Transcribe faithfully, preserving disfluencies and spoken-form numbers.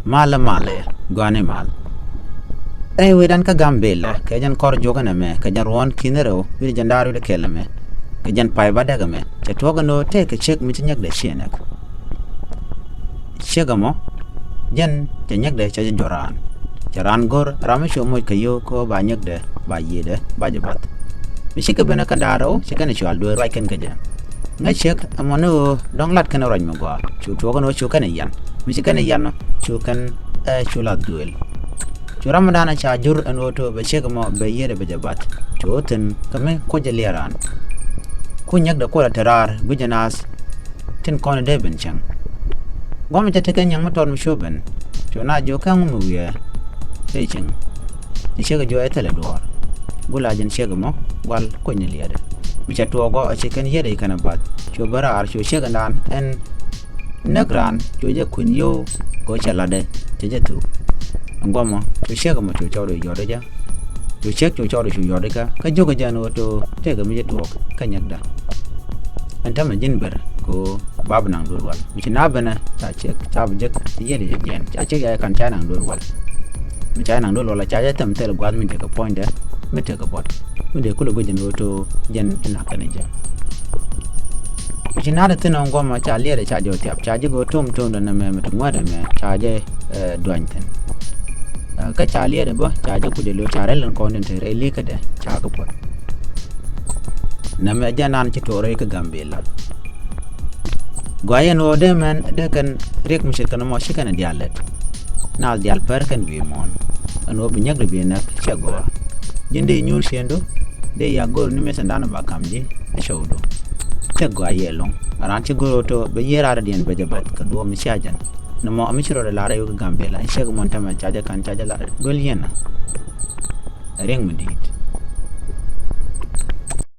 Malɛ malɛ, gɔaa ni mal. Rɛy wecdan kä Gambila, kɛ jɛn kɔr juɔkä nɛmɛ, kɛ jɛn ruɔ̱n ki̱n rɛw wi̱cdɛ jiɛn da̱ŋ rɛw wi̱cdɛ kɛl nɛmɛ, kɛ jɛn pay bädäk ɛmɛ, cɛ tuɔɔk ɛn ɣöö tëëkɛ ciek mi ci nyäkdɛ ciɛ näk. Ciek ɛmɔ, jɛn cɛ nyäkdɛ cɛ jɛ juɔ̱r raan. Cɛ raan go̱r ram mi cu moc kɛ yio̱w kɛ ɣöö ba nyäkdɛ, ba yiëëdɛ, ba jɛ bath. Mi cikɛ ben kä da̱ŋ rɛw, ci kɛn ɛ cɔal dueer ruac kɛn kä jɛ. Ŋäc ciek ɛmɔ ni ɣöö dɔ̱ŋ lat kɛn ruac mi gɔaa, cu tuɔɔk ɛn ɣöö cu kɛn ɛ yian. Mi ci kɛn ɛ yian ɔ, cu kɛn ɛ cu lath duëël. Cu ramdan ɛ ca jur ɛn ɣöö tɔ̱ bɛ ciek ɛmɔ bɛ yiëëdɛ bɛ jɛ bath. Cu ɣöö thi̱n kä mi kucä liɛɛr raan. Ku nyäkdɛ kuɔlɛ te raar gui̱cɛ naath tin kɔn dee ben cieŋ. Guɔmɛ cɛ tekɛ nyiɛŋ mi tɔt mi cu ben. Cu na jiök kä ŋu mi wiee rɛy cieŋ. Ci ciek ɛ jiök ɛ thilɛ duɔ̱ɔ̱r. Gula jɛn ciek ɛmɔ gual kuny ni liɛɛdɛ. Mi cɛ tuɔɔk ɔ ci kɛn yiëëdɛ ci kɛn ɛ bath. Cu ben raar cu ciek ɛndan ɛn näk raan cu jɛ kui̱n yio̱w kɛ ɣöö cɛ latdɛ cɛ jɛ thuk. Ɛn guɔmɔ cu ciek ɛmɔ cu cɔɔr i̱ yɔ̱t ɛ jɛ. Cu ciek cu cɔɔr i̱ cu yɔ̱t ɛ kä kä jiök ɛ jɛ ɛn ɣöö tɔ̱ tëëkɛ mi jɛ tuɔɔk kä nyäkdä. Ɛn tämɛ ji̱n ber kɛ ɣöö ba bi naŋ duel wal. Mi ci na benɛ ca ciek ca bi jek ci yiëëdɛ jɛ jiɛɛn. Ca ciek ca jɛ ka̱n ca naŋ duel wal. Mi ca jɛ naŋ duel wal ca jɛ thɛm thil gua̱a̱th mi tekɛ puɔ̱nydɛ mi tekɛ buɔt. Mi dee kulɛ guic ɛn ɣöö tɔ̱ jɛn inakä ni jɛ. Ci na̱t thi̱n ɣän guɔmɔ ca liɛɛdɛ ca jɔw thiap ca ji̱ go̱o̱r to̱m to̱mdɛ nɛmɛ mi ti ŋuätdɛ mɛ ca jɛ duany thi̱n. Kä ca liɛɛdɛ bä ca jɛ kucɛ lo̱c ca rɛl in kɔn in te rɛy li̱kädɛ ca kɛ puɔ̱t. Nɛmɛ jɛ nan ci tuɔɔk rɛy kä Gambila. Gɔaa yɛn ɣöö dee mɛn dee kɛn riɛk mi ce̱tkɛ nɔmɔ ci kɛn diaal lɛt. Naath diaal pär kɛn wi̱i̱ muɔ̱ɔ̱n ɛn ɣöö bi nyäkdɛ bi näk cɛ gɔaa. Ji̱n dee nyuur ciëŋdu dee ya go̱r ni mɛthindan ba ka̱m ji̱ ɛ cɔwdu. Cɛ gɔaa yɛ lo̱ŋ raan ci go̱r ɣöö tɔ̱ bɛ yiëë raar diɛn bɛ jɛ bɛth kɛ duɔ̱ɔ̱p mi cia jɛn. Nɔmɔ mi ci rɔɔdɛ lar rɛy wek Gambila in ciek muɔ̱ɔ̱n tämɛ ca jɛ ka̱n ca jɛ lar duel yɛn. Riɛk mi di̱i̱t